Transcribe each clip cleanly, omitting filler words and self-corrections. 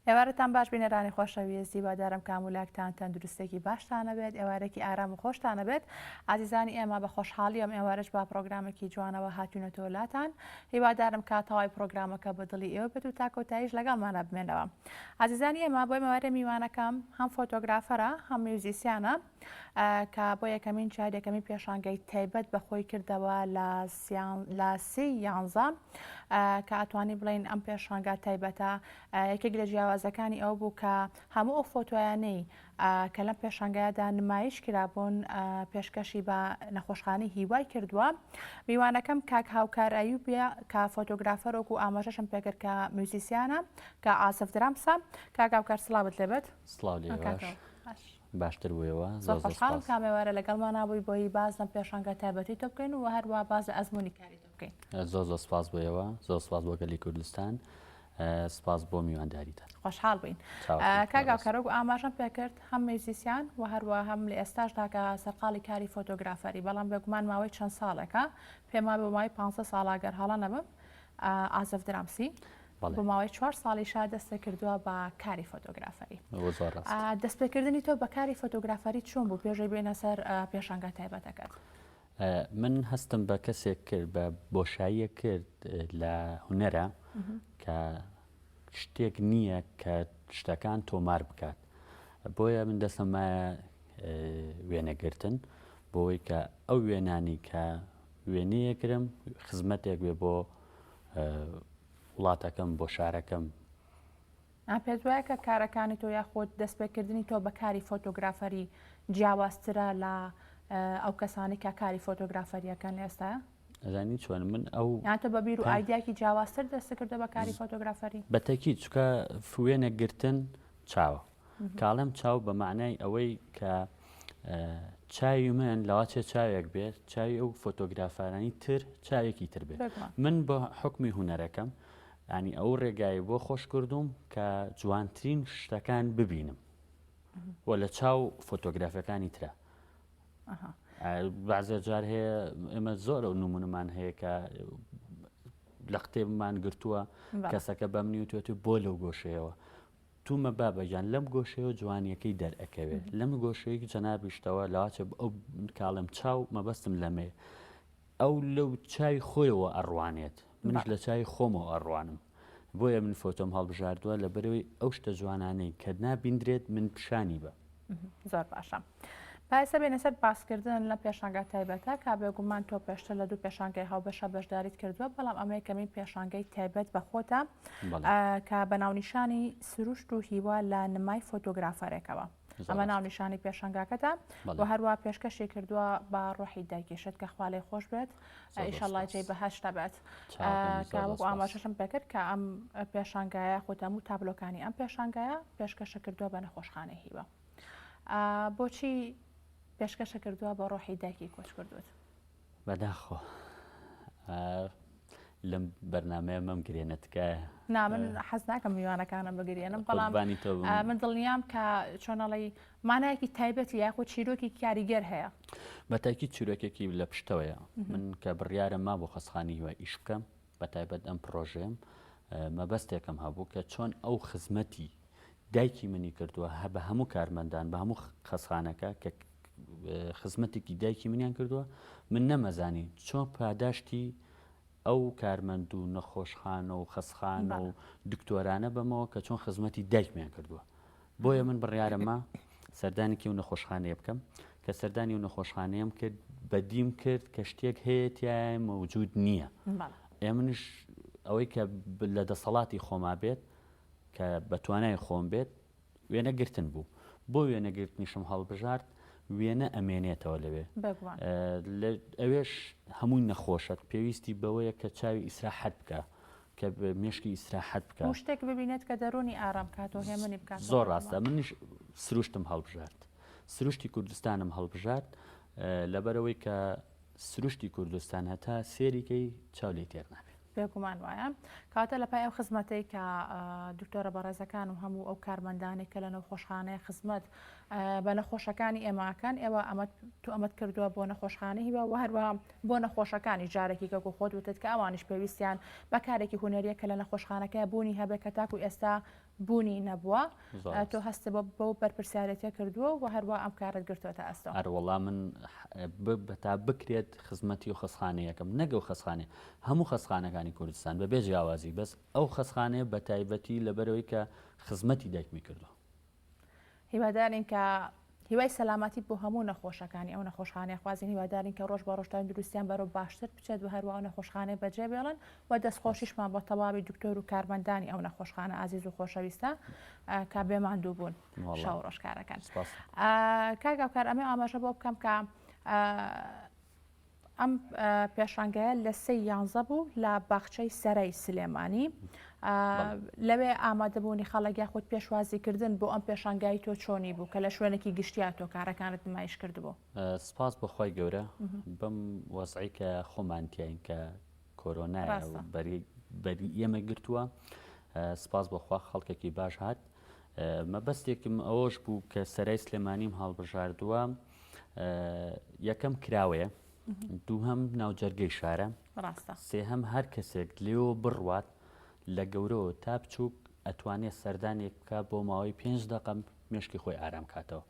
ئێوارەتان باش بینەرانی خۆشەویست هیوادارم کامولاکتان تەندروستێکی باشتانە بێت ئێوارێکی ئارام و خۆشتانە بێت ئازیزانی ئێمە بە خۆشحاڵی ئەم ئێوارەش بە پرۆگرامێکی جوانەوە هاتوینەتەوە لاتان هیوادارم کە تەوای پرۆگرامەکە بە دڵی ئێوە بێت و تا کۆتاییش لەگەڵمانە بمێنەوە ئازیزانی ئێمە بۆ ئێوارە میوانەکەم هەم فۆتۆگرافەرە هەم میوزیسیانە کە بۆ یەکەمین جار یەکەمین پێشانگەی تایبەت بە خۆی کردەوە لە سێی یانزە کە ئەتوانی بڵێین ئەم پێشانگا تایبەتە یەکێک لە جیاوازەکانی ئەو بوو کە هەموو ئەو فۆتۆیانەی کە لەم پێشانگایەدا نمایش کرابوون پێشکەشی بە نەخۆشخانەی هیوای کردووە میوانەکەم کاک هاوکار ئەیوبیە کە فۆتۆگرافەرۆک و ئاماژەشم پێکرد کە میوزیسیانە کە عاسف درامسە کاک هاوکار سڵاوت لێبێت سڵاو لێ باش. باشتر بوویەوە زۆر خۆشحاڵم کام ئێوارە لەگەڵمان بووی بۆی باس لەم پێشانگا تایبەتی تۆ بکەین و هەروە باس لە ئەزموونی کاری تۆ بکەین. زۆر زۆر سپاس بۆ ئێوە زۆر سپاس بۆ گەلی کوردستان سپاس بۆ میوانداریتان. خۆشحاڵ بووین کاک هاوکار وەکو ئاماژەم پێکرد هەم میوزیسیان و هەروە هەم لە ئێستاشدا کە سەرقاڵی کاری فۆتۆگرافەری بەڵام بێگومان ماوەی چەند ساڵێکە پێم وابێ بۆ ماوەی 15 ساڵە گەر هەڵە نەبم ئازف درامسی بۆ ماوەی چوار ساڵیشە دەستت کردووە بە کاری فۆتۆگرافەری. دەستپێکردنی تۆ بە کاری فۆتۆگرافەری چۆن بوو پێش ئەوەی بێینە سەر پێشانگا تایبەتەکەت؟ من هەستم بە کەسێک کرد بە بۆشاییەک کرد لە هونەرە کە شتێک نییە کە شتەکان تۆمار بکات بۆیە من دەستم مایە وێنەگرتن بۆی کە ئەو وێنانی کە وێنەیەکرم خزمەتێک بێ بۆ وڵاتەکەم بۆ شارەکەم. ئا پێت وایە کە کارەکانی تۆ یاخود دەستپێکردنی تۆ بە کاری فۆتۆگرافەری جیاوازترە لە ئەو کەسانەی کە کاری فۆتۆگرافەریەکەن ئێستا؟ ئەزانی چۆن من ئەو یان تۆ بە بیر و ئایدیاکی جیاوازتر دەست کردە بە کاری فۆتۆگرافەری؟ بە تەکید چونکە وێنە گرتن چاوە کاڵێم چاو بە مەعنای ئەوەی کە چاوی من لەواچێ چاوێک بێت چاوی ئەو فۆتۆگرافارانی تر چاوێکی تر بێت من بە حکمی هوەرەکەم ینی ئەو ڕێگای بۆ خۆش کردوم کە جوانترین شتەکان ببینم و لە چاو فۆتۆگرافەکانی ترە بەعزە جار هەیە ئێمە زۆر ئەو نمونەمان هەیە کە لە قتێبمان گرتووە کەسەکە بەمنی وتێت بۆ لەو گۆشەیەوە تومە بابە گیان لەم گۆشەیەوە جوانیەکەی دەرئەکەوێ لەم گۆشەیەک جەنابیشتەوە لەواچێ ئەو کاڵێم چاو مەبەستم لەمەیە ئەو لەو چاوی خۆیەوە ئەڕوانێت منیش لە چاوی خۆمەوە ئەڕوانم بۆیە من فۆتۆم هەڵبژاردووە لەبەرەوەی ئەو شتە جوانانەی کە نابیندرێت من پیشانی بە. زۆر باشە. با ئێستا بێینە سەر باسکردن لەم پێشانگا تایبەتە کە بێگومان تۆ پێشتر لە دوو پێشانگای هاوبەشە بەشداریت کردووە بەڵام ئەمە یەکەمین پێشانگەی تایبەت بە خۆتە کە بە ناونیشانی سروشت و هیوا لە نمای فۆتۆگرافەرێکەوە ئەمە ناونیشانی پێشانگاکەتە و هەروە پێشکەشی کردووە بە ڕۆحی دایکیشت کە خوا لێی خۆش بێت ئیشەڵڵا جێی بەهەشتە بێت کە وەکو ئاماژەشم پێکرد کە ئەم پێشانگایە خۆت هەموو تابلۆکانی ئەم پێشانگایە پێشکەشە کردووە بە نەخۆشخانەی هیوا بۆچی پێشکەشە کردووە بە ڕۆحی دایکی کۆچ کردوت؟ بەداخۆ لەم بەرنمەیە مەم گرێنە تکایە. نا من حەز ناکەم میوانەکانم بگرێنم بەڵام من دڵنیام کە چۆنەڵی مانایەکی تایبەتی یاخود چیرۆکی کاریگەر هەیە. بە تاکید چیرۆکێکی لە پشتەوەیە. من کە بڕیارم ما بۆ خەستخانەی هیوا ئیش بکەم، بە تایبەت ئەم پڕۆژەیەم، مەبەستێکم هەبوو کە چۆن ئەو خزمەتی دایکی منی کردووە هە بە هەموو کارمەندان بە هەموو خەستخانەکە کە خزمەتێکی دایکی منیان کردووە، من نەمەزانی چۆن پاداشتی ئەو کارمەند و نەخۆشخانە و خەستخانە و دکتۆرانە بەمەوە کە چۆن خزمەتی دایکمیان کردووە. بۆیە من بڕیارم ما سەردانێکی ئەو نەخۆشخانەیە بکەم. کە سەردانی ئەو نەخۆشخانەیەم کرد بەدیم کرد کە شتێک هەیە تیایە مەوجود نییە. ئێ منیش ئەوەی کە لە دەسەڵاتی خۆما بێت کە بە توانای خۆم بێت وێنەگرتن بوو. بۆ وێنەگرتنیشم هەڵبژارد، وێنە ئەمێنێتەوە لەوێ. ئەوێش هەمووی نەخۆشە، پێویستی بەوەیە کە چاوی ئیسراحەت بکا، کە مێشکی ئیسراحەت بکا. و شتێک ببینێت کە دەروونی ئارام بکات و هێمنی بکاتەوە. زۆر ڕاستە، منیش سروشتم هەڵبژارد. سروشتی کوردستانم هەڵبژارد، لەبەرئەوەی کە سروشتی کوردستان هەتا سێری کەی چاو لێی تێر نابێ. بێگومان وایە. کەواتە لە پای ئەو خزمەتەی کە دکتۆرە بەڕێزەکان و هەموو ئەو کارمەندانەی کە لە نەخۆشخانەیە خزمەت بە نەخۆشەکانی ئێماکەن ئێوە ئەمەت تو ئەمەت کردووە بۆ نەخۆشخانەی هیوا و هەروەها بۆ نەخۆشەکانی جارێکی کەکو خۆت وتت کە ئەوانیش پێویستیان بە کارێکی هونەریە کە لە نەخۆشخانەکە بوونی هەبێت کە تاکو ئێستا بوونی نەبووە تۆ هەستت بۆ بەو بەرپرسیارێتیە کردووە و هەروا ئەم کارت گرتووەتە ئەستۆ. ئەروەڵا من تا بکرێت خزمەتی و خەسخانەیەکەم نەک ئەو خەسخانەیە هەموو خەسخانەکانی کوردستان بەبێ جیاوازی بەس ئەو خەسخانەیە بە تایبەتی لەبەرەوەی کە خزمەتی دایکمی کردووە. هیوادارین کە هیوای سەلامەتی بۆ هەموو نەخۆشەکانی ئەو نەخۆشخانەیە خوازین هیوادارین کە ڕۆژ بە ڕۆژ تەندروستیان بەرەو باشتر بچێت و هەروە ئەو نەخۆشخانەیە بەجێ بێڵن و دەستخۆشیشمان بۆ تەواوی دکتۆر و کارمەندانی ئەو نەخۆشخانە ئازیز و خۆشەویستە کە بێ ماندوو بوون شەو ڕۆژ کارەکەن کاک هاوکار ئەمێ ئاماژە بۆ بکەم کە ئەم پێشانگایە لە سێی یانزە بوو لە باخچەی سەرای سلێمانی. لەوێ ئامادەبوونی خەڵک یاخود پێشوازیکردن بۆ ئەم پێشانگای تۆ چۆنی بوو کە لە شوێنێکی گشتیا تۆ کارەکانت نمایش کردبوو؟ سپاس بۆ خوای گەورە بەم وەزعی کە خۆمان تیاین کە کۆرۆنایە و بەری ئێمە گرتووە سپاس بۆ خوا خەڵکێکی باش هات مەبەستێکم ئەوەش بوو کە سەرای سلێمانیم هەڵبژاردووە یەکەم کراوەیە دووهەم ناوجەرگەی شارە سێهەم هەر کەسێک لێوە بڕوات لە گەورەوە تا بچووک ئەتوانێت سەردانێک بکە بۆ ماوەی پێنج دەقەم مێشکی خۆی ئارام کاتەوە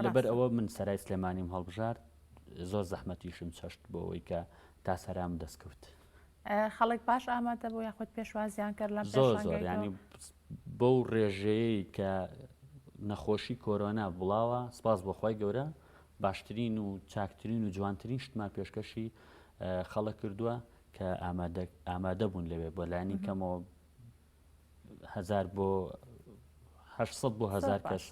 لەبەر ئەوە من سەرای سلێمانیم هەڵبژارد زۆر زەحمەتیشم چەشت بۆ ئەوەی کە تا سەرام دەستکەوت. خەڵک باش ئامادە بوو یاخود پێشوازیان کرد لەم زۆر زۆر ینی بەو ڕێژەیەی کە نەخۆشی کۆرۆنا بڵاوە سپاس بۆ خوای گەورە باشترین و چاکترین و جوانترین شتمان پێشکەشی خەڵک کردووە کە ئامادە بوون لەوێ بۆ لانی کەمەوە هزار بۆ 800 بۆ هزار کەس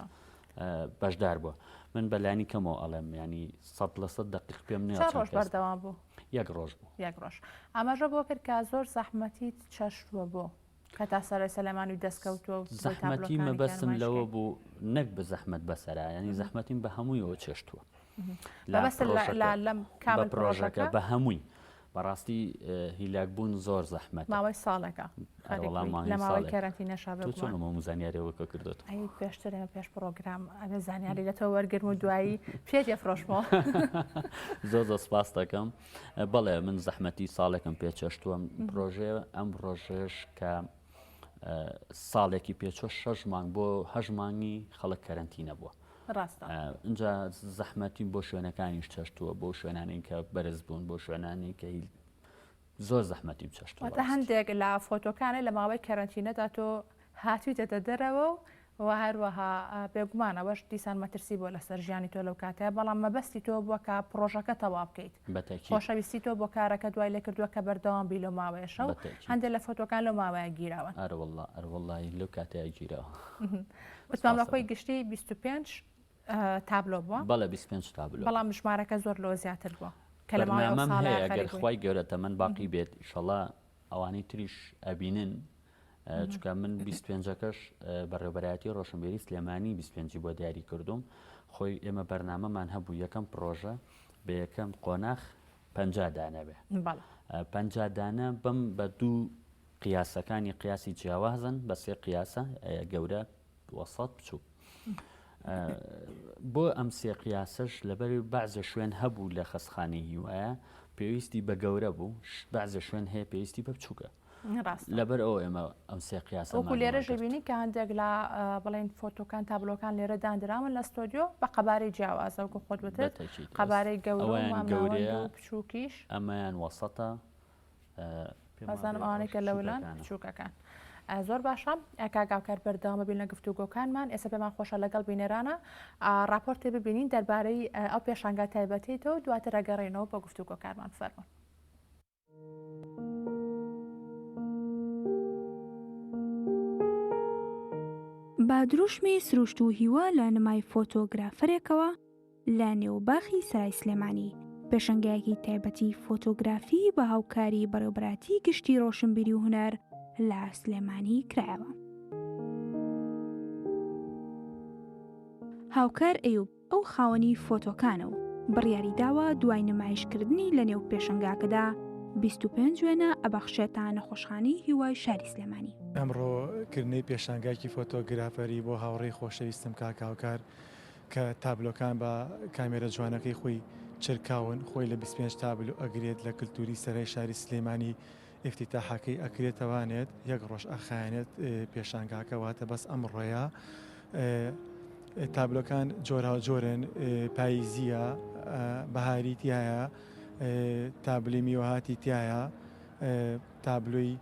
بەشدار بووە من بەلانی کەمەوە ئەڵێم ینی سە لە سە دقیق پێم نیە ڕۆژ بەردەوام بوو یەک ڕۆژ بوو یەک ڕۆژ ئاماژە بۆ کرد کە زۆر زەحمەتیت چەشتووە بۆ کە تا سەرای سەلەمانی و دەستکەوتووە و زەحمەتی مەبەستم لەوە بوو نەک بە زەحمەت بەسەرا ینی زەحمەتیم بە هەموویەوە چێشتووە لەم پرۆژەکە بە هەمووی بەڕاستی هیلاک بوون زۆر زەحمەتە. ماوەی ساڵێکە خەریک بووی لە ماوەی کەرەنتینەشا بێ تۆ چۆن ئەم هەموو زانیاریەوە کۆ کردۆتەوە؟ ئەی پێشتر ئێمە پێش پڕۆگرام ئەبێ زانیاری لە تۆ وەرگرم و دوایی پێت ئەفرۆشمەوە. زۆر زۆر سپاست دەکەم. بەڵێ من زەحمەتی ساڵێکم پێ چەشتووە پرۆژەیە ئەم پرۆژەیەش کە ساڵێکی پێچوە شەش مانگ بۆ هەش مانگی خەڵک کەرەنتینە بووە. ڕاستە. ئینجا زەحمەتیم بۆ شوێنەکانیش چەشتووە بۆ شوێنانەی کە بەرز بوون بۆ شوێنانی کە هیل زۆر زەحمەتیم چەشتووە واتە هەندێک لە فۆتۆکانێ لە ماوەی کەرەنتینەدا تۆ هاتوویتەتە دەرەوە و و هەروەها بێگومان ئەوەش دیسان مەترسی بووە لەسەر ژیانی تۆ لەو کاتەیە بەڵام مەبەستی تۆ بووە کە پڕۆژەکە تەواو بکەیت خۆشەویستی تۆ بۆ کارەکە دوای لێکردووە کە بەردەوام بی لەو ماوەیەشە و هەندێک لە فۆتۆکان لەو ماوەیە گیراون. ئەرەوەڵا ئەرەوەڵای لەو کاتەیە گیراوە. وتمان بە کۆی گشتی 25 تابلۆ بووە؟ بەڵێ 25 تابلۆ. بەڵام ژمارەکە زۆر لەوە زیاتر بووە. کە لە ماوەی ئەو ساڵە هەیە گەر خوای گەورە تەمەن باقی بێت ئیشەڵا ئەوانەی تریش ئەبینن چونکە من 25ەکەش بەڕێوبەرایەتی ڕۆشنبیری سلێمانی 25 بۆ دیاری کردوم خۆی ئێمە بەرنامەمان هەبوو یەکەم پرۆژە بە یەکەم قۆناخ پ دانە بێ پ دانە بەم بە دوو قیاسەکانی قیاسی جیاوازن بە سێ قیاسە گەورە وەسەت بچوو بۆ ئەم سێ قیاسەش لەبەر بەعزە شوێن هەبوو لە خەستخانەی هیوایە پێویستی بە گەورە بوو بەعزە شوێن هەیە پێویستی بە بچووکە لەبەر ئەو ئێمە ئەم سێ قیاسە وەکو لێرە ژبینی کە هەندێک لە بڵێن فۆتۆکان تابلۆکان لێرە دانراون لە ستۆدیۆ بە قەبارەی جیاوازە وەکو خۆت وتت قەبارەی گەورەیە بچووکیش ئەمەیان وەسەتە بازانم ئەوانەی کە لەولان بچووکەکان. زۆر باشە کاک هاوکار بەردەوامە بین لە گفتوگۆکانمان ئێستا پێمان خۆشە لەگەڵ بینەرانە راپۆرتێ ببینین دەربارەی ئەو پێشانگا تایبەتەی تۆ دواتر ئەگەڕێینەوە بۆ گفتوگۆکانمان فەرموون. بە دروشمی سروشت و هیوا لە نمای فۆتۆگرافەرێکەوە لە نێو باخی سەرای سلێمانی، پێشەنگایەکی تایبەتی فۆتۆگرافی بە هاوکاری بەڕێوەبەرایەتی گشتی ڕۆشنبیری و هونەر لە سلێمانی کرایەوە. هاوکار ئەیوب ئەو خاوەنی فۆتۆکانە و بڕیاری داوە دوای نمایشکردنی لە نێو پێشەنگاکەدا. 25 وێنە ئەبەخشێتە نەخۆشخانەی هیوای شاری سلێمانی. ئەمڕۆ کردنەی پێشانگایەکی فۆتۆگرافەری بۆ هاوڕێی خۆشەویستم کاک هاوکار کە تابلۆکان بە کامێرە جوانەکەی خۆی چرکاون، خۆی لە 25 تابلۆ ئەگرێت لە کلتوری سەرای شاری سلێمانی ئیفتیتاحەکەی ئەکرێتەوانێت یەک ڕۆژ ئەخایەنێت پێشانگاکە واتە بەس ئەمڕۆیە تابلۆکان جۆراوجۆرن پاییزیە بەهاری تایە تابلۆی میوەهاتی تایە تابلۆی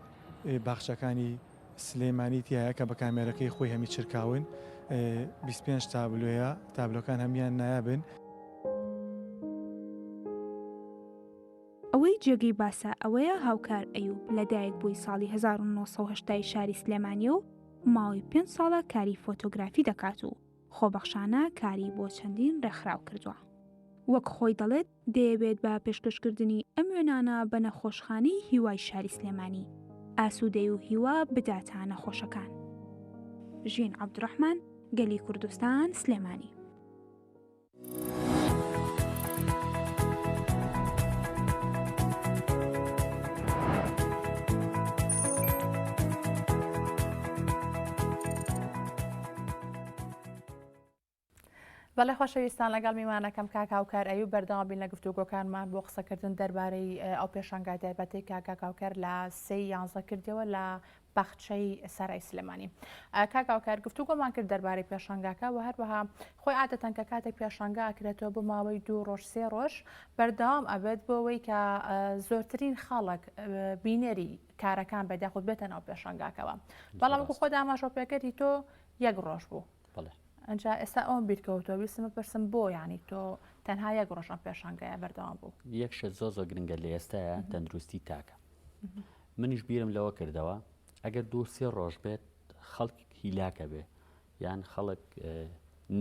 باخچەکانی سلێمانی تایە کە بە کامێرەکەی خۆی هەمی چرکاون 25 تابلۆیە تابلۆکان هەمیان نایابن. ئەوەی جێگەی باسە ئەوەیە هاوکار ئەیوب لە دایک بووی ساڵی 1970 ی شاری سلێمانیە و ماوەی پێنج ساڵە کاری فۆتۆگرافی دەکات و خۆبەخشانە کاری بۆ چەندین ڕێکخراو کردووە. وەک خۆی دەڵێت دەیەوێت بە پێشکەشکردنی ئەم وێنانە بە نەخۆشخانەی هیوای شاری سلێمانی ئاسوودەی و هیوا بداتە نەخۆشەکان. ژین عەبدوڕەحمان، گەلی کوردستان، سلێمانی. بەڵێ خۆشەویستان لەگەڵ میوانەکەم کاک هاوکار ئەیوب بەردەوام بین لە گفتوگۆکانمان بۆ قسەکردن دەربارەی ئەو پێشانگای تایبەتەی کاک هاوکار لە سێ یانزە کردەوە لە باخچەی سەرای سلێمانی. کاک هاوکار گفتوگۆمان کرد دەربارەی پێشانگاکە و هەروەها خۆی عادەتەن کە کاتێک پێشانگا ئەکرێتەوە بۆ ماوەی دوو ڕۆژ سێ ڕۆژ بەردەوام ئەبێت بۆ ئەوەی کە زۆرترین خەڵک بینەری کارەکان بێت یاخود بێتە ناو پێشانگاکەوە بەڵام وەکو خۆت ئاماژە پێکردی تۆ یەک ڕۆژ بوو ئەجا ئێستا ئەوم بیرکەوتەوە ویستم بپرسم بۆ یانی تۆ تەنها یەک ڕۆژ ئەم پێشانگایە بەردەوام بوو یەک شت زۆر زۆر گرنگە لە ئێستاە تەندروستی تاکە منیش بیرم لەوە کردەوە ئەگەر دوو سێ ڕۆژ بێت خەڵک هیلاکە بێ یان خەڵک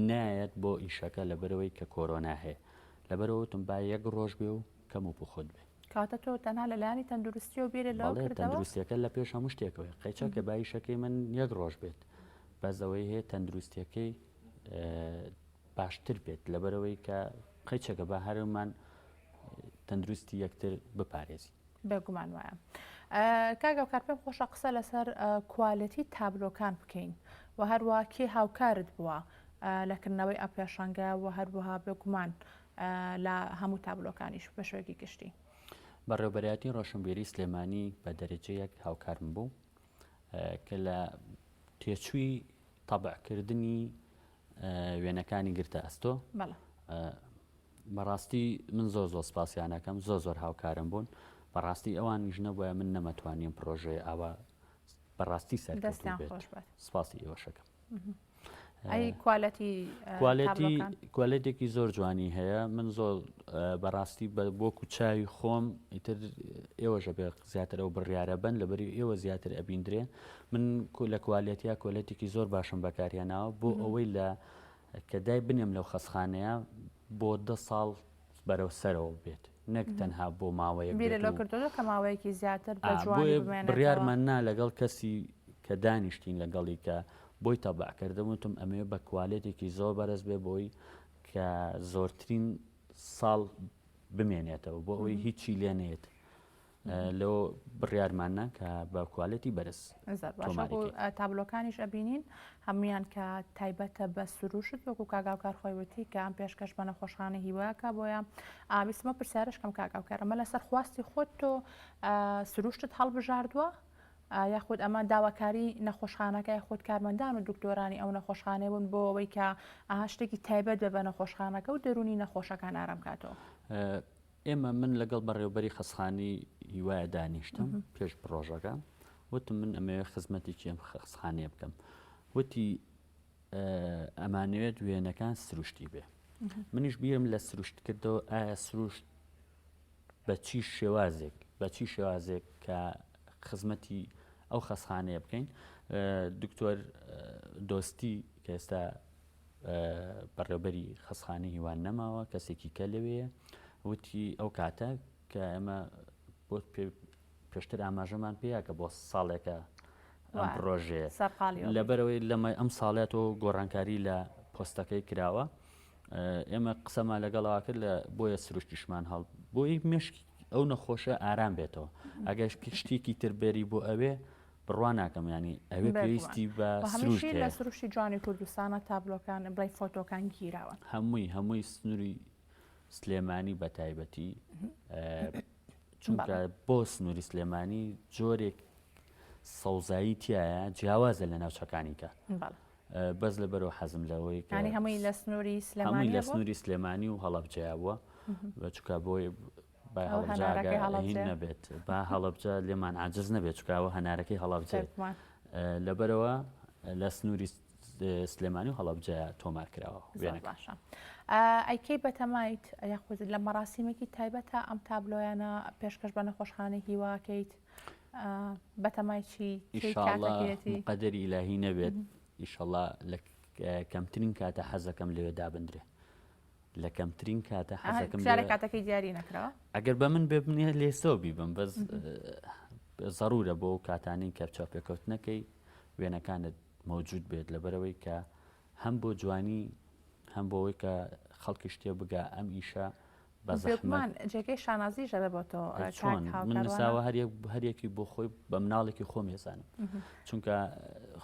نایەت بۆ ئیشەکە لەبەرەوەی کە کۆرۆنا هەیە لەبەرەوە وتم با یەک ڕۆژ بێ و کەم و پوخت بێ. کەواتە تۆ تەنها لە لایەنی تەندروستیەوە بیرت لەوە بەڵێ کردەوە؟ تەندروستیەکە لە پێش هەموو شتێکەوەیە قەیچەکە با ئیشەکەی من یەک ڕۆژ بێت بەس ئەوەی هەیە تەندروستیەکەی باشتر بێت لەبەرەوەی کە قەیچەکە با هەرمان تەندروستی یەکتر بپارێزین. بێگومان وایە. کاک هاوکار پێم خۆشە قسە لەسەر کوالێتی تابلۆکان بکەین و هەروە کێ هاوکارت بووە لە کردنەوەی ئەم پێشانگە و هەروەها بێگومان لە هەموو تابلۆکانیش بە شێوەیەکی گشتی. بەڕێوبەرایەتی ڕۆشنبیری سلێمانی بە دەرەجەیەک هاوکارم بوو کە لە تێچووی تەبعکردنی وێنەکانی گرتە ئەستۆ بەڕاستی من زۆر زۆر سپاسیانەکەم زۆر زۆر هاوکارم بوون بەڕاستی ئەوانیش نەبووە من نەمەتوانیم پرۆژەیە ئاوا بەڕاستی سەرکەوتوو بێت سپاسی ئێوەشەکەم. ئەی کوالەتی کوالێتی کوالێتێکی زۆر جوانی هەیە من زۆر بەڕاستی بە بۆکو چاوی خۆم ئیتر ئێوەشە بێ زیاتر ئەو بڕیارە بن لەبەری ئێوە زیاتر ئەبیندرێ من لە کوالێتیا کوالێتێکی زۆر باشم بەکارهێناوە بۆ ئەوەی لە کە دای بنێم لەو خەسخانەیە بۆ دە ساڵ بەرەو سەرەوە بێت نەک تەنها بۆ ماوەیەک بیرە لەو کردەوە کە ماوەیەکی زیاتر بە جوانی بمێنێتەوە. بڕیارمان نا لەگەڵ کەسی کە دانیشتین لەگەڵی کە بۆی تەبع کردم وتم ئەمەوێ بە کوالێتێکی زۆر بەرز بێ بۆی کە زۆرترین ساڵ بمێنێتەوە بۆ ئەوەی هیچی لێ نێت لەوە بڕیارمان نا کە بە کوالێتی بەرز تابلۆکانیش ئەبینین هەمویان کە تایبەتە بە سروشت وەکو کاک هاوکار خۆی وتی کە ئەم پێشکەش بە نەخۆشخانە هیواکە بۆیە ئاویسمە پرسیارش کەم کاک هاوکار ئەمە لەسەر خواستی خۆت تۆ سروشتت هەڵبژاردووە یاخود ئەمە داواکاری نەخۆشخانەکە یاخود کارمەندان و دکتۆرانی ئەو نەخۆشخانەیە بوون بۆ ئەوەی کە ئەها شتێکی تایبەت بە بە نەخۆشخانەکە و دەرونی نەخۆشەکان ئارام کاتەوە. ئێمە من لەگەڵ بەڕێوبەری خەسخانی هیوایە دانیشتم پێش پڕۆژەکە وتم من ئەمەوێ خزمەتێکی ئەم خەسخانەیە بکەم وتی ئەمانەوێت وێنەکان سروشتی بێ منیش بیرم لە سروشت کردەوە ئایا سروشت بە چی شێوازێک بە چی شێوازێک کە خزمەتی ئەو خەسخانەیە بکەین دکتۆر دۆستی کە ئێستا بەڕێوبەری خەسخانەی هیوان نەماوە کەسێکی کە لەوەیە وتی ئەو کاتە کە ئێمە بۆ پێشتر ئاماژەمان پێیا کە بۆ ساڵێکە ئەم پرۆژەیە لەبەرەوەی لەمە ئەم ساڵێتەوە گۆڕانکاری لە پۆستەکەی کراوە ئێمە قسەمان لەگەڵا کرد لە بۆیە سروشتیشمان هەڵ بۆی مشک. ئەو نەخۆشە ئارام بێتەوە ئەگەر شتێکی تر بێری بۆ ئەوێ بڕوا ناکەم ینی ئەوێ پێویستی بە سروشت لە سروشتی جوانی کوردستانە تابلۆکان بڵێ فۆتۆکان گیراوە هەمووی هەمووی سنووری سلێمانی بە تایبەتی چونکە بۆ سنووری سلێمانی جۆرێک سەوزایی تایە جیاوازە لە ناوچەکانی کە بەس لە بەرەوە حەزم لەوەی هەمووی لە سنووری سلێمانی لە سنووری سلێمانی و هەڵەبجەیە بووە بە چکە بۆی با هەڵەبجە نەبێت با هەڵەبجە لێمان عاجز نەبێت چکاوە هەنارەکەی هەڵەبجە لەبەرەوە لە سنووری سلێمانی و هەڵەبجە تۆمار کراوە وێنەکە. باشە ئەی کەی بەتەمایت یاخود لە مەراسیمێکی تایبەتە ئەم تابلۆیانە پێشکەش بە نەخۆشخانەی هیواکەیت بەتەمای چی قەدەری ئیلاهی نەبێت ئیشەڵا لە کەمترین کاتە حەزەکەم لەوێ دابندرێ لە کەمترین کاتە حەزەکەم کاتەکەی دیاری نەکراوە ئەگەر بە من بێ بنێ لێسەوە بیبم بەس زەرورە بۆ کاتانی کە چاپێکەوتنەکەی وێنەکانت مەوجود بێت لەبەرئەوەی کە هەم بۆ جوانی هەم بۆ ئەوەی کە خەڵکیش تێ بگا ئەم ئیشە بە زەحمەت بێگومان جێگەی شانازیش ئەبێ بۆ تۆ ئەی کاک چۆن من هاوکار وانە؟ نووساوە هەر یەک هەر یەکی بۆ خۆی بە مناڵێکی خۆم ێزانم چونکە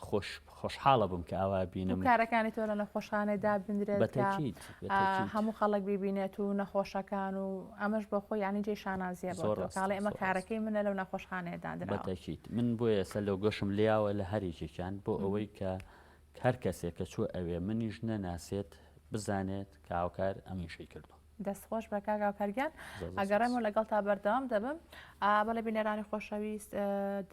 خۆش خۆشحاڵە بم کە ئاوا و بینم کارەکانی تۆ لە نەخۆشخانەی دابندرێت بە کە تەکید بە ئا، تەکید هەموو خەڵک بیبینێت و نەخۆشەکان و ئەمەش بۆ خۆی یانی جێی شانازیە بۆ زۆر تۆ ڕاستە کاڵێ ئەمە زۆر ڕاستە کارەکەی منە لەو نەخۆشخانەیە بە داندراوە. تەکید من بۆیە سەر لۆگۆشم لێیاوە لە هەر یەکێکیان بۆ ئەوەی کە هەر کەسێک کە چووە ئەوێ منیش نەناسێت بزانێت کە هاوکار ئەم ئیشەی کردووە. دەست خۆش بە کاک هاوکار گیان زۆر زۆر ئەگەڕێم سپاس. و لەگەڵتا بەردەوام دەبم. بەڵێ بینەرانی خۆشەویست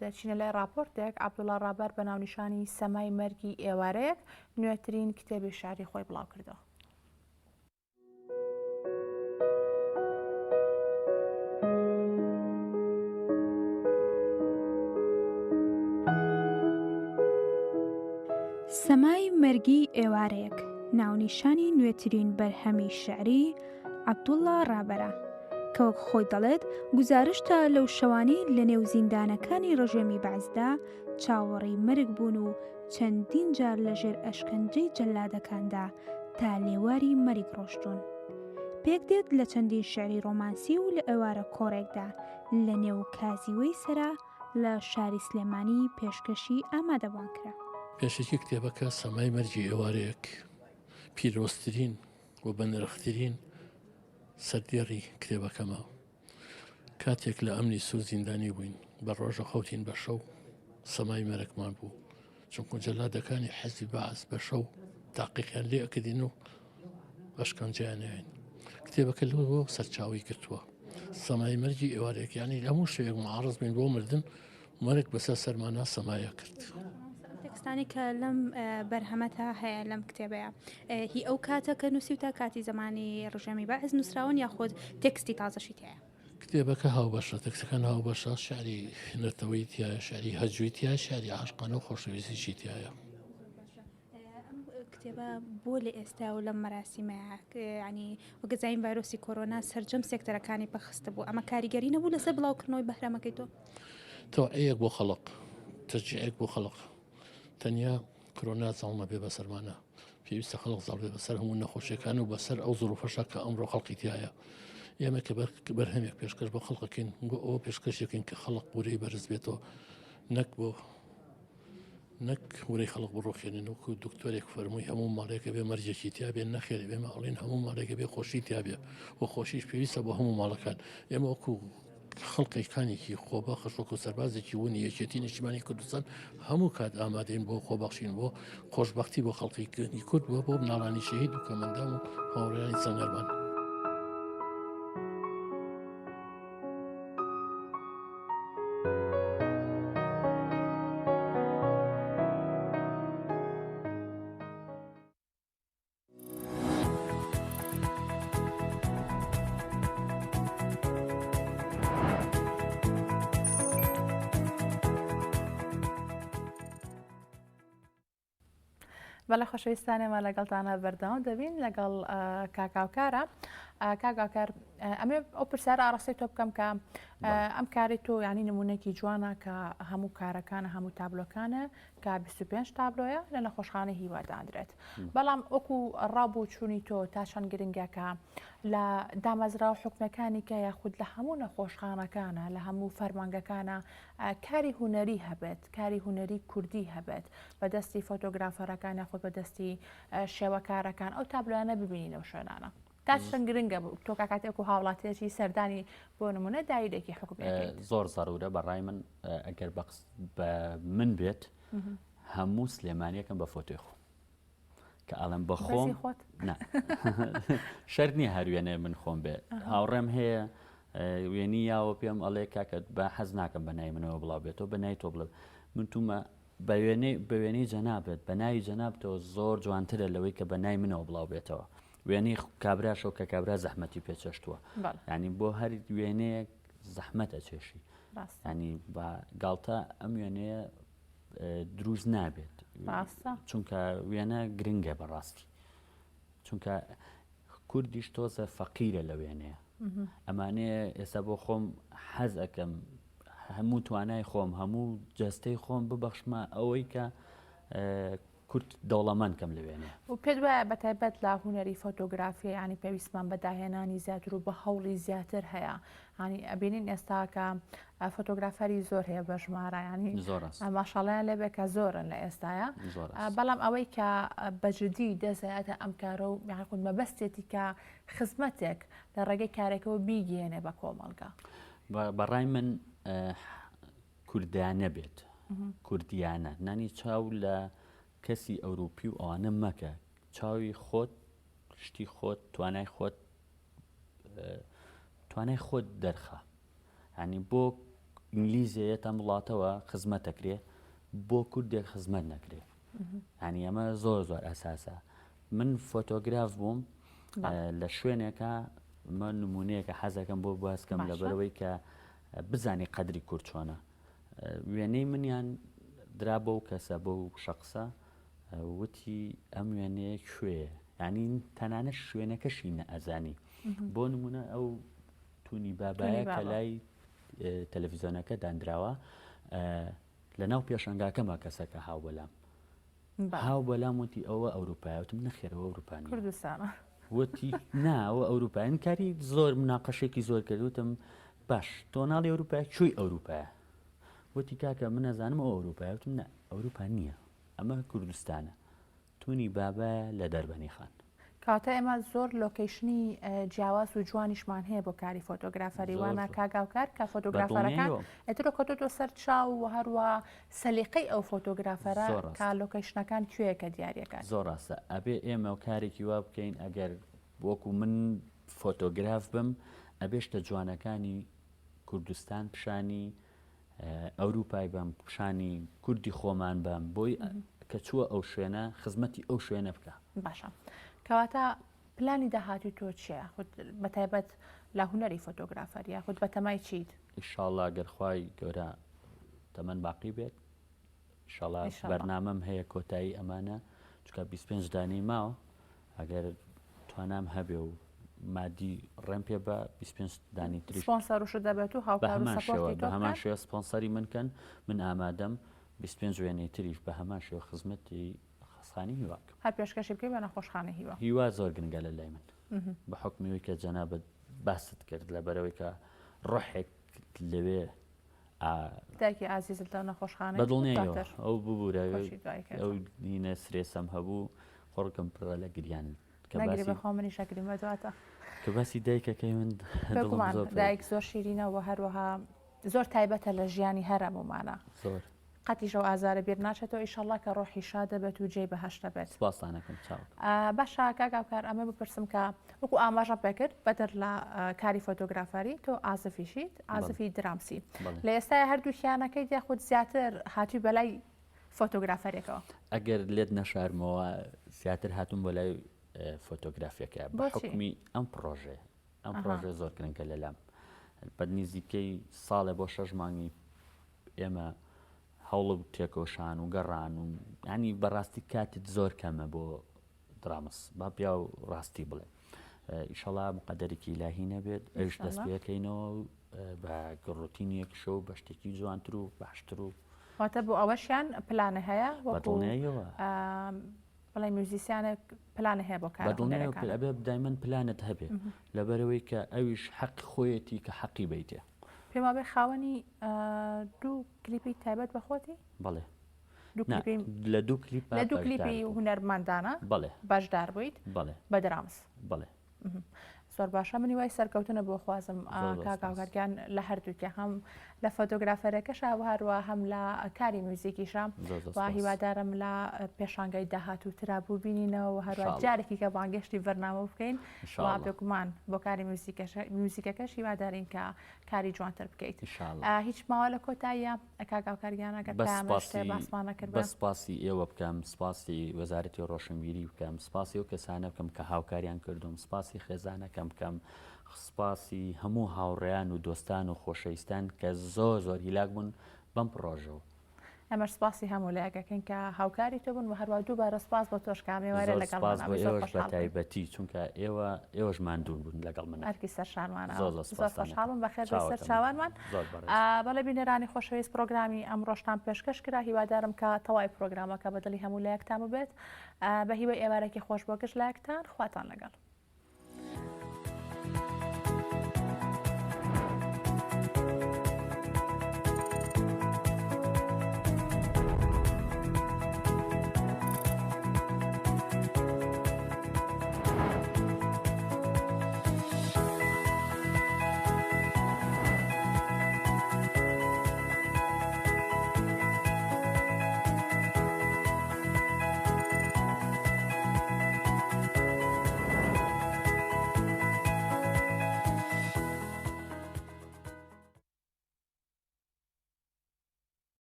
دەچینە لای ڕاپۆرتێک عەبدوڵا ڕابەر بە ناونیشانی سەمای مەرگی ئێوارەیەک نوێترین کتێبی شعری خۆی بڵاو کردەوە. سەمای مەرگی ئێوارەیەک ناونیشانی نوێترین بەرهەمی شیعری عەبدوڵڵا ڕابەرە، کە وەک خۆی دەڵێت گوزارشتە لەو شەوانەی لەنێو زیندانەکانی ڕژێمی بەعسدا چاوەڕێی مەرگ بوون و چەندین جار لەژێر ئەشکەنجەی جەلادەکاندا تا لێواری مەرگ ڕۆشتوون. پێک دێت لە چەندین شیعری ڕۆمانسی و لە ئێوارە کۆڕێکدا لە نێو کازیوەی سەرا لە شاری سلێمانی پێشکەشی ئامادەبوان کرا. پێشەکی کتێبەکە سەمای مەرگی ئێوارەیەک پیرۆزترین و بەنرخترین سەردێڕی کتێبەکەمە. کاتێک لە ئەمنی سوور زیندانی بووین، بە ڕۆژە خەوتین بە شەو سەمای مەرگمان بوو. چونکو جەلادەکانی حزبی بەعس بە شەو تاقیقیان لێ ئەکردین و ئەشکەنجەیان ناین. کتێبەکە لەوە سەرچاوەی گرتووە. سەمای مەرگی ئێوارێک یانی لە هەموو شەوێک معارض بین بۆ مردن مەرگ بەسەر سەرمانا سەمایە کرد. تێکستانی کە لەم بەرهەمەتا هەیە لەم کتێبەیە هی ئەو کاتە کە نووسیوتە کاتی زەمانی ڕژێمی بەعس نووسراون یاخود تێکستی تازەشی تایە؟ کتێبەکە هاوبەشە، تێکستەکان هاوبەشە، شعری نەتەوەی تایە، شعری هەجوی تایە، شعری عاشقانە و خۆشەویستیشی تایە. ئەم کتێبە بۆ لە ئێستا و لەم مەراسیمەیە ینی وەک زین ڤایرۆسی کۆرۆنا سەرجەم سێکتەرەکانی پەخستە بوو ئەمە کاریگەری نەبوو لەسەر بڵاوکردنەوەی بەهرەمەکەی تۆ؟ تەوعەیەک بۆ خەڵق، تەشجیعێک بۆ خەڵق، تەنیا کرۆنا زاڵ نەبێ بەسەرمانە، پێویستە خەڵق زاڵ بێ بەسەر هەموو نەخۆشیەکان و بەسەر ئەو زروفەشا کە ئەمڕۆ خەڵقی تایە. ئێمە کە بەرهەمێک پێشکەش بە خەڵقەکەین بۆ ئەوە پێشکەشەکەین کە خەڵق ورەی بەرز بێتەوە نەک بۆ نەک ورەی خەڵق بڕوخێنین وەکو دکتۆرێک فەرمووی هەموو ماڵێکە بێ مەرجێکی تیابێ نەخێر ئێمە ئەڵێن هەموو ماڵێکە بێ خۆشی تیابێ و خۆشیش پێویستە بۆ هەموو ماڵەکان ئێمە وەکو خەڵقێکانێکی خۆبەخش وەکو سەربازێکی ونی یەکێتی نیشتیمانی کوردستان هەموو کات ئامادەین بۆ خۆبەخشین بۆ خۆشببختی بۆ خەڵقی کورد بۆ بۆ مناڵانی شەهید و کەمەندام و هاوڕێیانی سەنگەرمان. بەڵێ خۆشەویستان ئێمە لەگەڵتانە بەردەوام دەبین لەگەڵ کاکاوکارە. کاک ئاکار ئەمێ ئەو پرسیارە ئاڕاستەی تۆ بکەم کە ئەم کاری تۆ ینی نمونێکی جوانە کە هەموو کارەکانە هەموو تابلۆکانە کە 25 تابلۆیە لە نەخۆشخانە هیوا دادرێت بەڵام وەکو ڕابوو چوونی تۆ تا چەند گرنگە کە لە دامەزراوە حکومەکانی کە یاخود لە هەموو نەخۆشخانەکانە لە هەموو فەرمانگەکانە کاری هونەری هەبێت کاری هونەری کوردی هەبێت بە دەستی فۆتۆگرافەرەکان یاخود بە دەستی شێوەکارەکان ئەو تابلۆیانە ببینین لەو شوێنانە تا چەند گرنگە تۆ کاتێک و هاوڵاتیەکی سەردانی بۆ نمونە دایرێکی حکومی زۆر زەرورە بەڕای من ئەگەر بە من بێت هەموو سلێمانیەکەم بە فۆتۆی خۆم کە ئەڵێم بە خۆم شەرت نییە هەر وێنەیە من خۆم بێ هاوڕێم هەیە وێنی یاوە پێم ئەڵێ کاکە بە حەز ناکەم بە نای منەوە بڵاو بێتەوە بە نای تۆ بڵێ من تومە بە وێنەی بە وێنەی جەنابت بە ناوی جەنابتەوە زۆر جوانترە لەوەی کە بە نای منەوە بڵاو بێتەوە وێنەی کابراشەوە کە کابرا زەحمەتی پێچەشتووە ینی بۆ هەر وێنەیەک زەحمەت ئەچێشی ینی بە گاڵتە ئەم وێنەیە دروست نابێت چونکە وێنە گرنگە بەڕاستی چونکە کوردیش تۆزە فەقیرە لە وێنەیە ئەمانەیە ئێستا بۆ خۆم حەز ئەەکەم هەموو توانای خۆم هەموو جەستەی خۆم ببەخشمە ئەوەی کە کورد دەوڵەمەند کەم لە وێنەیە. و پێت وایە بە تایبەت لە هونەری فۆتۆگرافیە یانی پێویستمان بە داهێنانی زیاتر و بە هەوڵی زیاتر هەیە ینی ئەبینین ئێستا کە فۆتۆگرافەری زۆر هەیە بە ژمارە ینی ماشاڵیان لێبێ کە زۆرن لە ئێستاە بەڵام ئەوەی کە بەجددی دەزایەتە ئەم کارە و یاخود مەبەستێتی کە خزمەتێک لە ڕێگەی کارێکەوە بیگەێنێ بە کۆمەڵگا. بەڕای من کوردانە بێت کوردیانە نانی چاو لە کەسی ئەوروپی و ئەوانە مەکە چاوی خۆت شتی خۆت توانای خۆت توانای خۆت دەرخە ینی بۆ ئینگلیزەیە تەم وڵاتەوە خزمەت دەکرێ بۆ کوردێک خزمەت نەکرێ ینی ئەمە زۆر زۆر ئەساسە من فۆتۆگراف بووم لە شوێنێکە مە نمونەیەکە حەزەکەم بۆ باسکەم لەبەرەوەی کە بزانی قەدری کورد چۆنە وێنەی منیان درا بەو کەسە بەو شەخسە وتی ئەم وێنەیە کوێ ینی تەنانە شوێنەکەشی نەئەزانی بۆ نمونە ئەو تونی بابایە کە لای تەلەڤیزیۆنەکە دانراوە لە ناو پێشنگاکەمە کەسەکە هاو بەلام هاو بەلام وتی ئەوە ئەوروپایە وتم نەخێر ئەوە ئەوروپا نییە کوردستانە وتی نا ئەوە ئەوروپایە کاری زۆر مناقەشێکی زۆر کرد وتم باش تۆ ناڵی ئەوروپای کوێی ئەوروپایە وتی کاکە من نەزانم ئەو ئەوروپایە وتم نا ئەوروپا نییە ئەمە کوردستانە تونی بابایە لە دەربەنی خان. کەواتە ئێمە زۆر location ی جیاواز و جوانیشمان هەیە بۆ کاری فۆتۆگرافەری وانە کاک هاوکار کە فۆتۆگرافەرەکان ئەترۆ کەوتۆتۆ سەر چاو و هەروە سەلیقەی ئەو فۆتۆگرافەرە کە location ەکان کوێیە کە دیاریەکات. زۆر ڕاستە ئەبێ ئێمە کارێکی وا بکەین ئەگەر وەکو من فۆتۆگراف بم ئەبێ شتە جوانەکانی کوردستان پیشانی ئەوروپای بەم پیشانی کوردی خۆمان بەم بۆی کە چووە ئەو شوێنە خزمەتی ئەو شوێنە بکە. باشە کەواتە پلانی داهاتوی تۆ چییە خود بەتایبەت لە هونەری فۆتۆگرافەر یاخود بەتەمای چیت؟ ئیشاڵا گەر خوای گەورە تەمەن باقی بێت ئیشاڵا بەرنامەم هەیە کۆتایی ئەمانە چونکە 25 دانەی ماوە ئەگەر توانام هەبێ و مادی ڕێم پێ بە 25 دانی تریش سپۆنسەر دەبێت و هاوکار و support ی تۆ بە هەمان شێوە سپۆنسەری من کەن من ئامادەم 25 وێنەی تریش بە هەمان شێوە خزمەتی خەسخانی هیوا بکەم. هەر پێشکەشی بکەی بە نەخۆشخانەی هیوا. هیوا زۆر گرنگە لە لای من بە حوکمی ئەوەی کە جەنابت باست کرد لەبەرئەوەی کە ڕۆحێک لەوێ دایکی ئازیزت لەو نەخۆشخانەی بە دڵنیایەوە ئەو ببوورە ئەو نینە سرێسەم هەبوو خۆڕکم پڕە لە گریان کە باسی بەخۆ منی شەکریم بە دواتە کە باسی دایکەکەی من دایک زۆر شیرینە و هەروەها زۆر تایبەتە لە ژیانی هەرەمومانە زۆر قەتیش ئەو ئازارە بیر ناچێتەوە ئیشەڵا کە ڕۆحی شاد دەبێت و جێی بەهەشت دەبێت. سپاستان ئەکەم چاو. باشە کاک هاوکار ئەمە بپرسم کە وەکو ئاماژەم پێکرد بەدەر لە کاری فۆتۆگرافەری تۆ عازفیشیت عازفی درامسی لە ئێستای هەردووکیانەکەیت یاخود زیاتر هاتووی بەلای فۆتۆگرافەرێکەوە؟ ئەگەر لێت نەشارمەوە زیاتر هاتووم بۆ لای فۆتۆگرافیەکە بە حوکمی ئەم پڕۆژەیە ئەم پڕۆژە زۆر گرنگە لەلام بە نزیکەی ساڵێ بۆ شەش مانگی ئێمە هەوڵ و تێکۆشان و گەڕان و ینی بەڕاستی کاتت زۆر کەمە بۆ درامس با پیا و ڕاستی بڵێ. ئیشەڵا مقەدەرێکی ئیلاهی نەبێت ئەویش دەست پێکەینەوە و بە ڕۆتینێک شەو بە شتێکی جوانتر و باشتر و واتە بۆ ئەوەشیان پلانە هەیە وەکوڵنیەوە بڵێ میوزیسیانێک پلانە هەیە بۆ کار بەدڵنیایەوە ئەبێ دایمەن پلانت هەبێ لەبەرەوەی کە ئەویش حەق خۆیەتی کە حەقی بیتێ پێم وابێ خاوەنی دوو کلیپی تایبەت بە خۆتی بەڵێ لە دوو کلیپ لە دوو کلیپی هونەرمەندانە بەڵێ بەشدار بوویت بەڵێ بە درامس بەڵێ زۆر باشە منی وای سەرکەوتنە بۆ خوازم کاک هاوکار گیان لە هەردووکە هەم لە فۆتۆگرافەرەکەشا و هەروە هەم لە کاری میوزیکیشە و هیوادارم لە پێشانگای داهاتوو ترا ببینینەوە و هەروە جارێکی کە بانگێشتی بەرنامە بکەین و بێگومان بۆ کاری میوزیکەکەش هیوادارین کە کاری جوانتر بکەیت هیچ ماوە لە کۆتاییە کاک هاوکار گیان ئەگەر پەیامێک شتێ باسمان نەکردبا. بەس سپاسی ئێوە بکەم، سپاسی وەزارەتی ڕۆشنبیری بکەم، سپاسی ئەو کەسانە بکەم کە هاوکاریان کردووم، سپاسی خێزانەکەم بکەم، سپاسی هەموو هاوڕێیان و دۆستان و خۆشەویستان کە زۆر زۆر هیلاک بوون بەم پڕۆژەوە. ئێمەش سپاسی هەموو لایەک ئەکەین کە هاوکاری تۆ بوون و هەروا دووبارە سپاس بۆ تۆش کە ئەمێوارە زۆر لەگەڵمان سپاس بۆ ئەبووی زۆر ئێوەش بە خۆشحاڵ بووین. تایبەتی چونکە ئێوە ئێوەش ماندوو بوون لەگەڵ منە. ئەرکی سەر شانمانە. زۆر زۆر زۆر سپاستان خۆشحاڵ ئەکەم. بووم بەخێر بێی سەر چاوەکەم. چاوانمان. زۆر بەڕێز. بەڵێ بینەرانی خۆشەویست پڕۆگرامی ئەمڕۆشتان پێشکەش کرا هیوادارم کە تەوای پڕۆگرامەکە بە دڵی هەموو لایەکتان ببێت. بە هیوای ئێوارێکی خۆش بۆ گشت لایەکتان خواتان لەگەڵ.